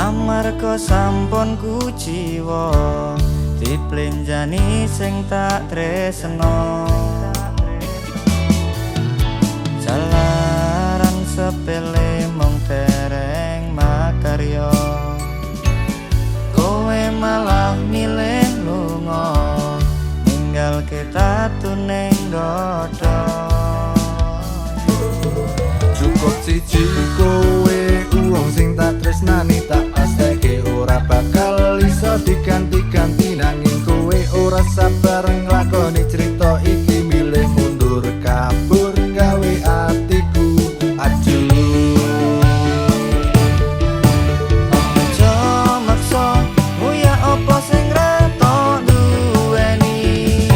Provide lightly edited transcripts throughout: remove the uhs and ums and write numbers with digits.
Amarga sampun kuciwa diplenjani sing tak tresno. Jalaran sepele mung dereng makarya, kowe malah milih lunga ninggalke tatu ning dada. Cukup siji kowe uwong sing tak tresnani, tak pasteke ora bakal iso diganti-ganti. Nanging kowe ora sabar nglakoni crita iki, milih mundur kabur gawe atiku ajur. Aja maksa uya apa sing ra tok duweni,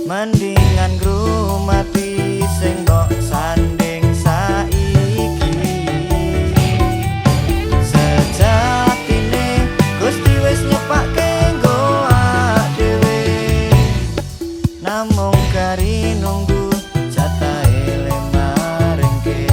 mendingan grumati sing mbok sanding saiki. Sejatine Gusti wis nyepake nggo dhewe, namung kari nunggu jatahe le maringke.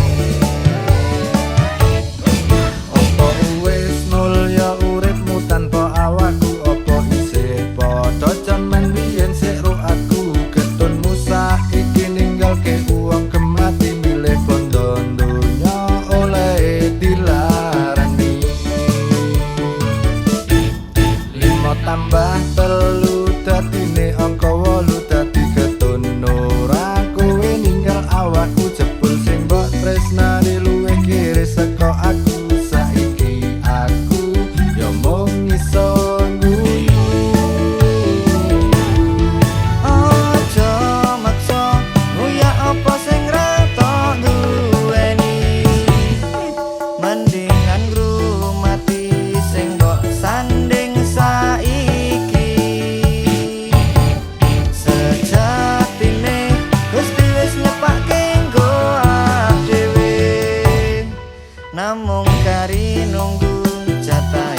Apa wis mulya uripmu tanpa awakku? Apa isih padha jaman biyen sik ro aku? Ketunmu saiki ninggalke uwong kemati, milih bondo donya oleh dilarani. 5 tambah 3 dadine angka 8, dadi ketun ora kowe ninggal awakku. Jebul sing mbok tresnani luwih kere saka aku. Saiki aku ya mung iso ngguyu. Aja maksa uya apa sing ra tok duweni, mendingan grumati sing mbok sanding saiki. Sejatine Gusti wis nyepake nggo dhewe, namung kari nunggu jatah.